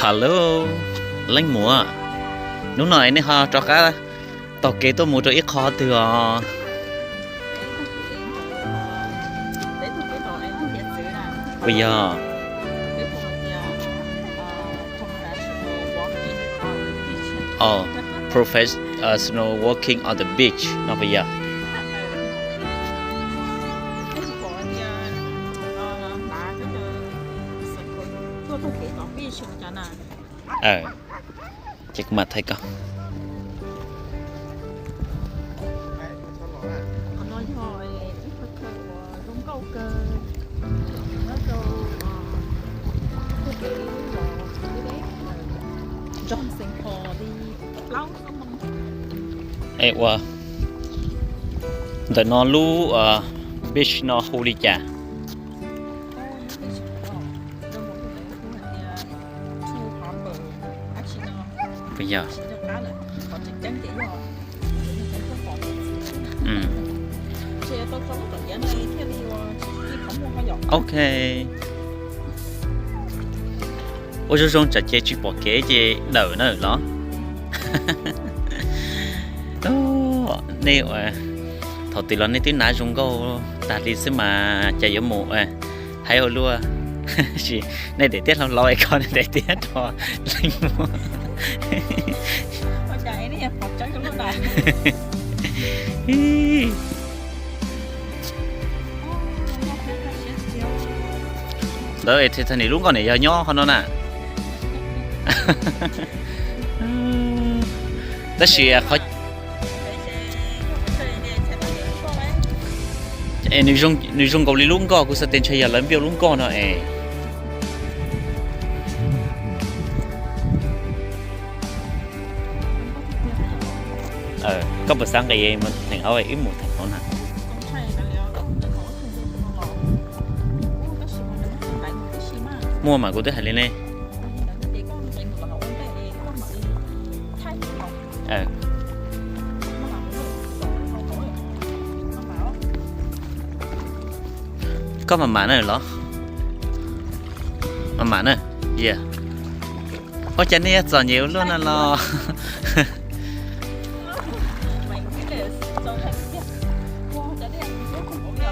Hello, leej muam, hnub no nej ho rov qab taug kev tuaj mus rau ib qho twg os? Puas yog? Professional walking on the beach no puas yog? Ces kuv mam thaij koj. Es ua ntawm no lub beach no hu li cas? Puas yog? Ok. Ua zoo zoo tsam ces tsis pom kev ces dawm na los. Nej, thaum twg los nej twb hnav zoo nkauj tag li xwb mas cas yuav mus hais ua luaj. Sis nej daim tiab hlau hlau es kho nej daim tiab rau leej muam. Ntawd Titanic lub nkoj niam yog nyob qhov no na. Tab sis qhov es nws zoo nkaus li lub nkoj, kuv xav tias ntshai yog lawv npiaj lub nkoj no es. Koj puas xav nqis mus theem hauv, wb mus theem hauv na? Muaj mas kuv twb hais li ne. Koj mam mam na los? Mam mam na. Ua cas nej yuav txom nyem ua luaj na los?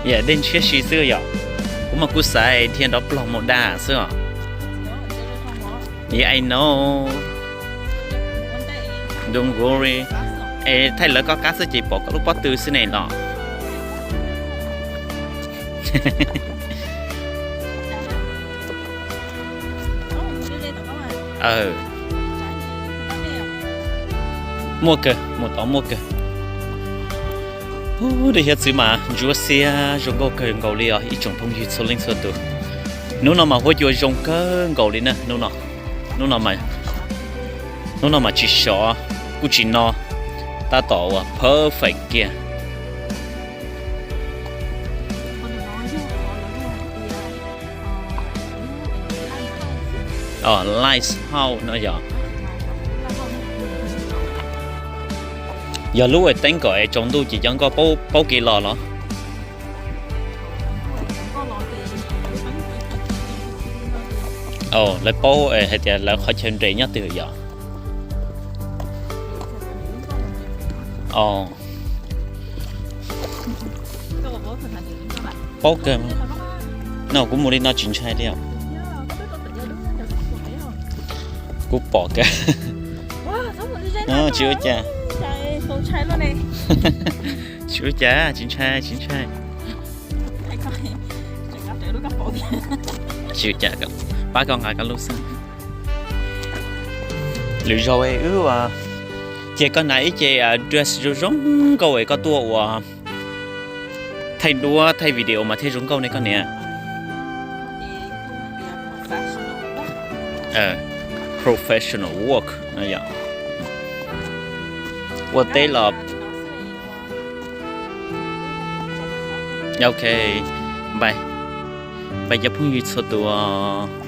Yam dej ntshiab si xwb yom. Kuv mas kuv xav dhia nrov plaug mus dag xwb os. Yeah, I know. Don't worry. Es thaij lawv koj qab xwb ces pom koj lub pob tw xwb ne los. Muaj kawg, mus tod muaj kawg. Dej hiav txwv mas ntsuab xiab zoo nkauj kawg nkaus li os ib tsoom phooj ywg txhua leej txhua tus. Hnub no mas huab cua zoo kawg nkaus li na, hnub no, hnub no mas tsis sov, kuj tsis no, tab tom uas perfect kiag. Lighthouse no yog, yog lub es teeb kom es tsaus ntuj ces cov nkoj paub kev los los? Lawv paub hais tias lawv qhov chaw nres nyob twg yom? Paub kawg. No kuv mus li no tsis ntshai li os. Kuv pom kawg. Tsis ua cas. Tsis ua cas, tsis ntshai, tsis ntshai. Tsis ua cas, pab koj nqa koj lub xwb. Lwm zaus wb ua, ces koj hnav ib ce dress zoo zoo nkauj es koj tuaj ua thaij duab thaij video mas thiaj zoo nkauj ne koj niam. Professional walk no yom. Ua teb los. Ok, bye, bye cov phooj ywg txhua tus.